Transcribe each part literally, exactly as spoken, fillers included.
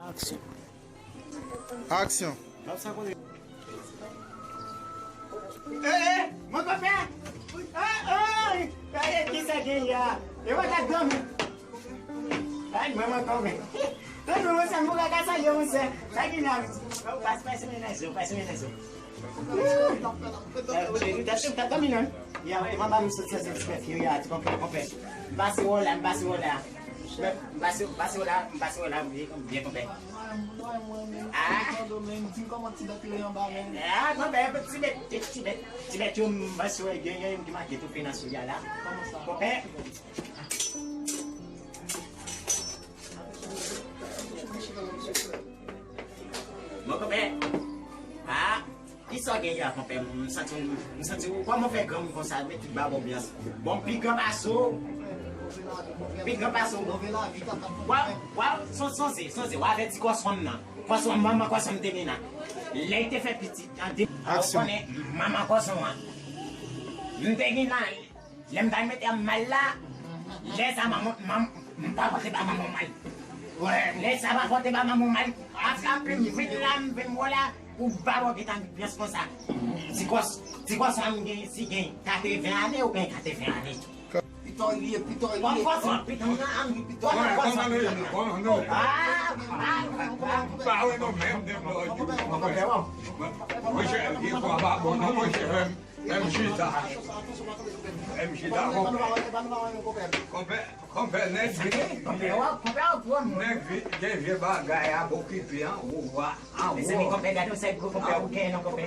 Aksyon. Aksyon. Eh, eh, mon konpè! Ah, ah, gade kisa gen la. E mwen k ap dòmi. Ay, mwen, mwen konpè. Tande, mwen, sa mwen ka salye, mwen, sè. Sa gen la. Ou pa, pase menaj ou, pase menaj ou. Ou t ap, ou t ap dòmi, non? Ya, e manman m sot sanse ti pèf yo, ya, ti konpè, konpè. M pase wè w la, m pase wè w la. M pase, m pase wè w la, m pase wè w la, byen, byen, konpè. Ah. Ah, konpè, ti bèt, ti, ti bèt, ti bèt yo, m pase wè, gen, gen youn ki make tou fè nan sou ya la. Konpè. Bon, konpè. Ah, kisa w gen la, konpè? M santi, m santi, kòman w fè granmoun konsa, met tout ba w anbyans? Bon, m pi gran pase w. M pi gran pase w. W a, w a, son, sonje, sonje, w avèti kòson m nan. Kòson, manman kòson m te gen la. Lè l te fè pitit, an de, ou konnen, manman kòson an. M te gen la, Lè m t al mete anmay la, lè sa manman, manm, m pa pote ba manman anmay. Wè, lè sa pa pote ba manman anmay, atrape m vin la, m vin wè w la, ou ba w gentan anbyans konsa. Ti kòs, ti kòs sa m gen, si gen katreven ane, ou gen katreven ane. Pito li ye, pito li ye. Kòs, pito nan, pito nan kòs. Kòman nou ye? Kòman nou ye? Ah, ah, ah. Pa wè nou menm de blòd. Monchè, vye kwa pa bon non, monchè. Menm chita. Menm chita, konpè. Konpè, konpè, nèg vini. Nèg vini, gen vye bagay ap okipe an, ou wa, an wo. Mezanmi, konpè, gade yon sèl gwo konpè ou gen non, konpè.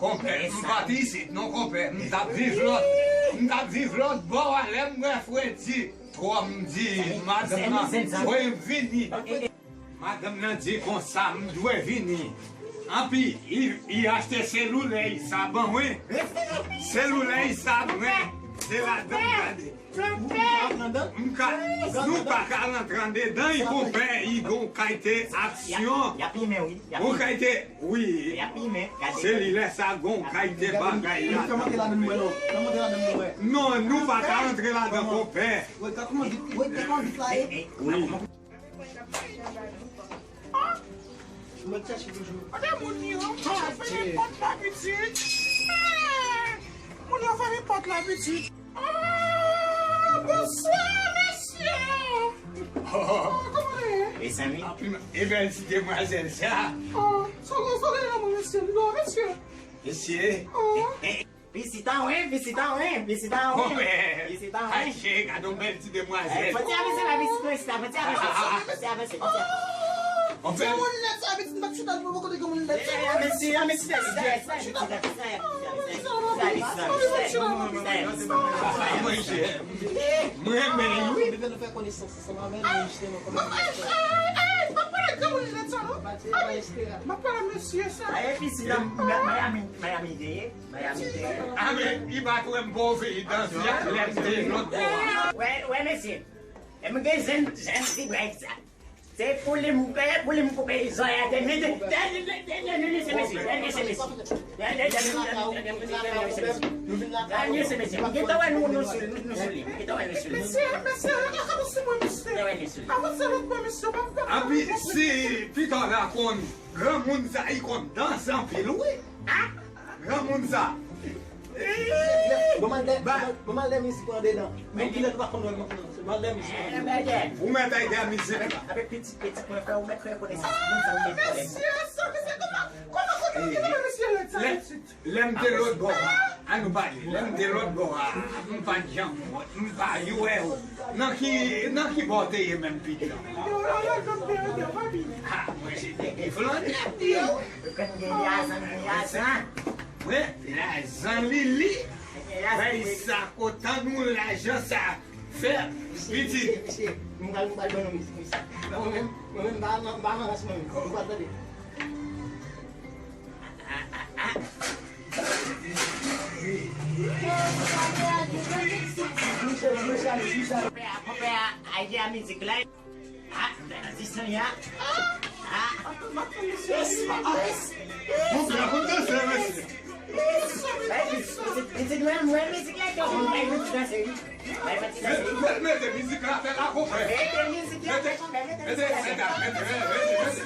Konpè, m pa t isit non, konpè. M t ap viv lòt, m t ap viv lòt bò a, lè m wè Fredi, twò m di madanm nan, voye m vini. Madanm nan di konsa, m dwe vini. Anpi, i, i achte seloulè sa ban mwen. Seloulè sa mwen, se ladan m gade. M ka, nou pa ka rantre andedan, i konpè, i gon kalite aksyon. Y ap limen, wi. Gon kalite, wi. Y ap limen, gade. Seloulè sa gon kalite bagay la. Non, nou pa ka rantre ladan, konpè. Wi. Ah! Mwen chache toujou. Kote moun yo? Moun yo fèmen pòt la, pitit. Ah! Moun yo fèmen pòt la, pitit. Ah, bonswa, mesye. Ah, kòman nou ye? Mezanmi. Anpil, e bèl ti demwazèl sa. Ah, sa w gen, sa w gen nan men w, mesye? Non, mesye. Mesye. Ah. Pisit an wen, pisit an wen, pisit an wen. Konpè. Pisit an wen. Ay, cheri, gade yon bèl ti demwazèl. Eh, fò ti avanse la, pisit mwen, sila, fò ti avanse, fò ti avanse, fò ti avanse. Konpè. Ti moun lèd sa, pitit, m pa t chita pou kote gen moun lèd sa. Eh, eh, mesi, mesi, mesi. Mwen, mwen, mwen, wi. Bebe, nou fè konesans ansanm avè nou, jisteman, kòman nou fè. Ay, ay, ay, m pa pale de moun lèd sa, non. Ay, m pa pale mesye sa. Ay, pisit la, Miami, Miami, deye. Amen. I pa t wè m pwofeydan di a lè m te lòt bò a. Wè, wè, mesye. Lè m gen jèn, jèn ti brèd sa. Se pou li m peye, pou li m koupe zòrèy a de mil. Dènye, dènye, dènye, mesye, mesye. Dènye, mesye, mesye. Dènye, mesye, mesye. M gentan wè nou, nou sou, nou, nou sou li. M gentan wè nou sou li. Mesye, mesye, avanse mwen, mesye. Avanse lòt bò, mesye. Anpi, si pita w la konn, granmoun sa, i konn danse anpil, wi. Ah! Granmoun sa. Bon, m al de, bon, m al de mizik mwen andedan. Men kilè nou pa konn wè mwen konn. M al de mizik mwen andedan. Ou mèt al de mizik la. Avèk pitit, pitit mwen fè, ou mèt rekonesans. Moun sa ou mèt pwoblèm. Mesye, sa, mesye, kòman, kòman kote w te wè mesye lèd sa pitit? Lè m te lòt bò a, an nou pale. Lè m te lòt bò a, m pa t janm wè, m pa t wè w. Nan ki, nan ki bò w te ye menm, pitit? Yo, yo, yo, yo, yo, yo, yo, yo, yo. Ah, mwen se nèg ki flanè, wi. Ou konn gen yazan, gen yazan. Wi, lajan li li. Fè sa kontan nou lajan sa. Fè pitit. Misye, misye, m pral, m pral ban nou mizik, misye. Mwen menm, mwen menm, m pa, m pa nan rans mwen menm. M pral tande. Konpè a, konpè a, ay de a mizik la. Ah, sa se ya. Ah, ah. Mon père, konn danse, mesye. Bay pitit, pitit, mwen, mwen, mizik la, mwen, mwen, mizik la, se wi. Mete mizik la, fè la, konpè. Mete mizik la, mete, konpè, mete mizik la. Mete, mete, mete, mete, mete.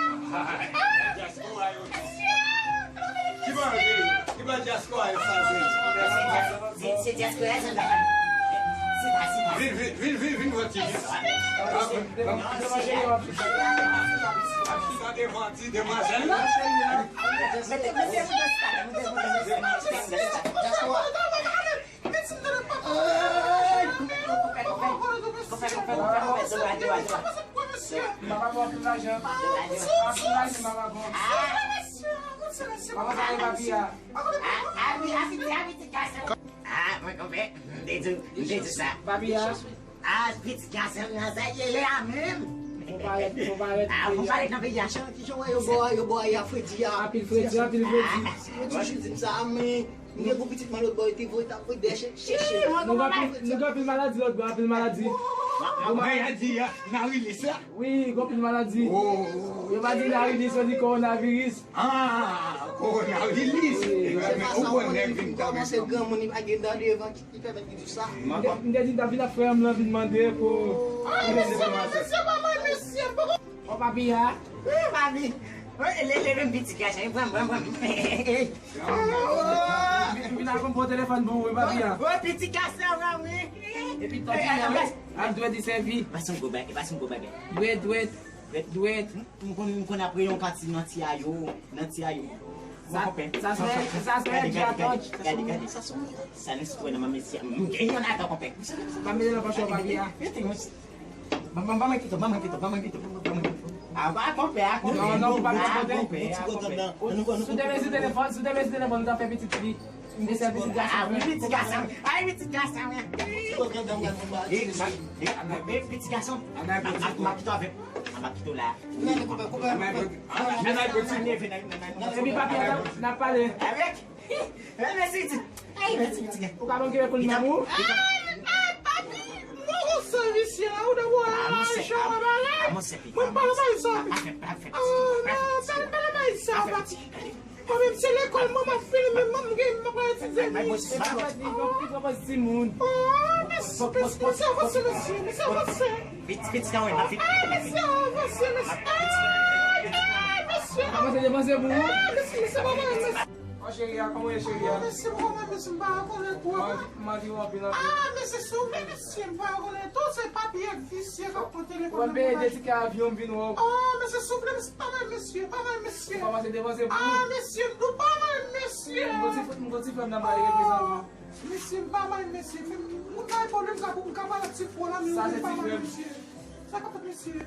Dyaspora yo. Ki bò, ki bò dyaspora yo sa, se? Se, se dyaspora sa, se pa, se pa. Vin, vin, vin, vin, vin, vin, vin, vin. Sa devan ti demwazèl la. Mete, mete, mete, mete, mete. Dyaspora. Ay! Konpè, konpè, konpè, konpè, konpè, konpè, konpè, konpè, konpè, konpè. Papa, bon, anpil lajan. Anpil lajan, papa, bon. Papa, sa e papi a. Ah, mwen konpè, m te di, m te di sa. Papi a. Ah, pitit gason nan, sa ye la menm. Fò parèt, fò parèt. Ah, fò parèt nan peyi a, chan, ki jan wè yo bò, yo bò, y a fredi a. Anpil fredi, anpil fredi. Yo toujou di m sa, men m gen gwo pitit mwen lòt bò, yo te voye, t ap voye dèyè chèche. Nou gen anpil, nou gen anpil maladi lòt bò, anpil maladi. Mwen a di a, Narilis la. Wi, gen anpil maladi. Yo pa di Narilis, yo di kowonaviris. Ah, kowonaviris. Wi, se pa sa, ou konnen, li kòmanse granmoun, li pa gen dan devan ki, ki pèmèt li di sa. M te, m te di, m t ap vin ak frè m lan vin mande pou. Ah, mesye, mesye, pa mal, mesye. Bon, papi a. Wi, papi. Wi, leve, leve, m pitit gason, pran, pran, pran. M vin ak yon bon telefòn pou ou, wi, papi a. Wi, pitit gason, wi. Epi, tòti a, wi. Ak dwèt li sèvi. Pase yon gwo bagay, pase yon gwo bagay. Dwèt, dwèt, dwèt. M konn, m konn apre yon pati nan ti a yo, nan ti a yo. Sa, sa se, sa se Gade, gade, gade, gade, gade. Sa nou sitwè nan manmesi a. M gen yon ladan, konpè. Pa mete nan pòch ou, papi a. Mete yon. Ban, ban, ban mwen pito, ban mwen pito, ban mwen pito, ban mwen pito. A, ba, konpè, a, konpè. Non, non, ou pa mete konpè. Si w te mezi telefòn, si w te mezi telefòn, ou ta fè pitit fi. M te sèvi ti gason. Ah, wi, pitit gason. Ay, pitit gason, wi. E, ma, e, ma, e, pitit gason. M ap, m ap kite w avè m. M ap kite w la. Epi papi a, n ap pale. Avèk. Mèsi, pitit. Ay, pitit, pitit. Ou ka ban m kebe koulman ou? Ay, ay, papi. Mwen konsa visye la, ou dwe wè lajan bagay. Mwen pa nan bagay sa. Ah, non, pa nan bagay sa, papi. Mwen menm se lekòl mwen m ap fini, men mwen m gen, mwen pa etidye li. Mwen pa di, mwen pi pran pòz timoun. Oh, mèsi, mèsi, mèsi avanse, mesye, mèsi avanse. Vit, vit, kan wè, vit. Ah, mèsi avanse, mesye. Ah, ah, mesye. Avanse, devanse pou ou. Ah, mèsi, mèsi, mèsi. An cheri a, kòman w ye, cheri a? Ah, mesye, mwen menm, mesye, m pa rekonèt ou. Mwen, mwen di w anpil, anpil. Ah, mesye, souple, mesye, m pa rekonèt ou, se papi ak visye k ap pran telefòn nan. Mwen peye de tikè avyon, m vin wè w. Ah, mesye, souple, mesye. Pa mal, mesye, pa mal, mesye. Ou pa pase devan, se pou ou. Ah, mesye, nou pa mal, mesye. M gon ti fr-, m gon ti frè m nan pale reprezante. Mesye, m pa mal, mesye. Men moun nan e pwoblèm sa pou m ka pale ak ti frè w la, men ou pa mal, mesye. Sa k ap fèt, mesye?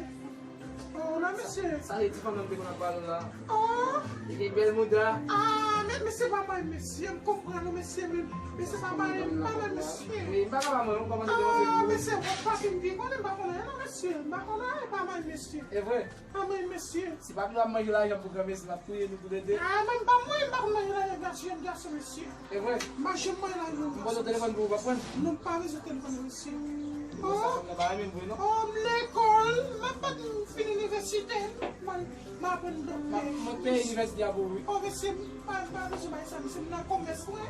Oh, la, mesye. Sa se ti fanm nan m te konn ap pale w la. Oh. Li gen bèl mouda. Ah, men mesye pa mal, mesye. M konprann ou, mesye, men mesye pa mal, pa mal, mesye. Wi, m pa ka pa mal, ou kòmanse devan, se pou ou. Ah, mesye, ou pa fin byen konnen, m pa konnen, non, mesye. M pa konnen, pa mal, mesye. E vre? Anmwey, mesye. Si papi w ap manje lajan pou granmesi, l ap touye nou toulede. Ah, mwen m pa mwen, m pa konn manje lajan gason, jèn gason, mesye. E vre? M pa janm manje lajan gason. M poze w telefòn pou ou, w ap pran? Non, m pa bezwen telefòn, mesye. Bon, sa fanm nan pa renmen m vre, non? Oh, m lekòl, m ap bat, m fin inivèsite, m al, m aprann dòktè. M ap, m ap peye inivèsite a pou ou, wi. Oh, mesye, m pa, m pa bezwen bay sa, mesye, m nan komès, wi.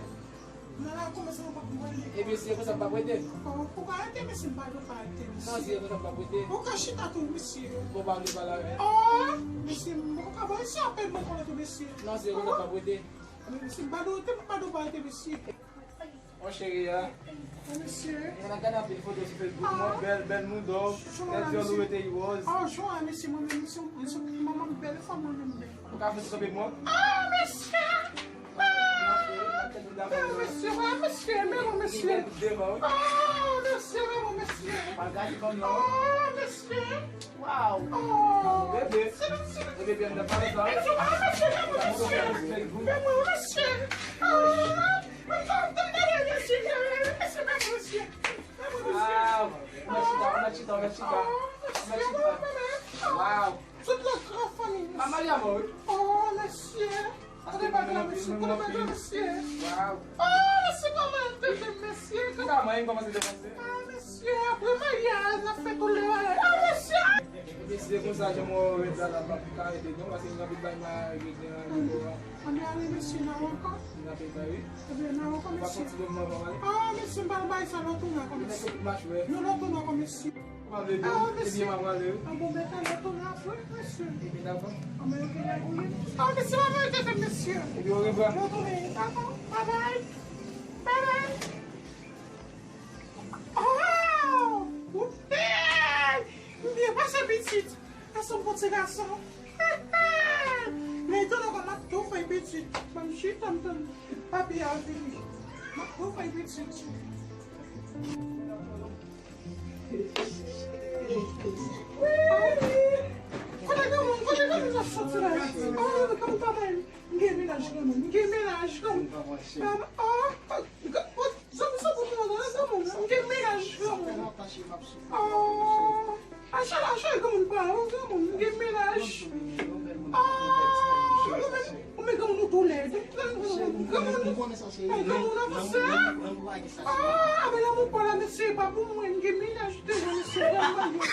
Nan lakou, mesye, mwen pa konprann li. Ebyen, si se konsa, m pa prete. Bon, ou pa rete, mesye, m pa di w pa rete, mesye. Non, si se konsa, m pa prete. Ou ka chita tou, mesye. Bon, pa vle pale avè m. Oh, mesye, m ka ba mesye apèl, mwen konnen tou, mesye. Non, si se konsa, m pa prete. Men, mesye, m pa di w rete, m pa di w pa rete, mesye. Mon cheri a. Oh, mesye. Mwen ap gade anpil foto sou Facebook, mwen bèl, bèl mouda w, bèl dyòl ou rete ròz. Oh, jwa, mesye, mwen menm, mesye, mesye, manman m bèl, fanm mwen menm bèl. Ou ka fè ti kanpe mwen? Oh, mesye! Ah, mesye, ah, mesye, men bon, mesye. Ah, mesye, men bon, mesye. Ah, mesye. Wow. Oh. Bebe. Bebe, bebe, bebe, bebe, bebe, mesye, men bon, mesye. Men bon, mesye. Ah. Chita, chita. Chita. Waw. Tout lòt gran fanmi, mesye. Maman li amò, wi. Oh, mesye. Kote bag la, mesye? Kote bag la, mesye? Waw. Oh, mesye, kòman l te fè, mesye? Kòman l kòmanse depanse? Ah, mesye, apre maryaj, n ap fè tout lè bagay. Ah, mesye! Mesye, konsa, jan mwen wè la, la, pa ka ede, non, paske gen anpil bagay m a regle an nivo a. Ann ale, mesye, n a wè ankò. N a peye, wi. Ebyen, n a wè ankò, mesye. Ah, mesye, m pral bay sa lòt ou la, kò, mesye. Nou lòt ou la, kò, mesye. Ah, mesye. Ebyen, m ap prale, wi. Ah, bon, ben, talè tou la, wi, mesye. Ebyen, dakò. Ah, men, ok, la, wi. Ah, mesye, pa mete tèt, mesye. Ebyen, orevwa. Lòt ou la, dakò. Bye bye. Bye bye. Oh! Hey! M byen pase, pitit. Gason, bon ti gason. Men, tonton, kòman m ap tou fè, pitit? Ban m chita, m tann papi a vini. M ap tou fè, pitit. Kote granmoun? Kote granmoun ap soti la? Ah, granmoun pa bay. M gen mennaj granmoun. M gen mennaj granmoun. Ah, ah, zanmi sa pou mwen nan granmoun. M gen mennaj granmoun. Ah, acha, acha granmoun pa ou granmoun. M gen mennaj. Ah, ou men, ou men granmoun ou tou lèd. Granmoun, granmoun, granmoun avanse a. Ah, men lanmou pa la, mesye, pa pou mwen, m gen mennaj deja, mesye, granmoun.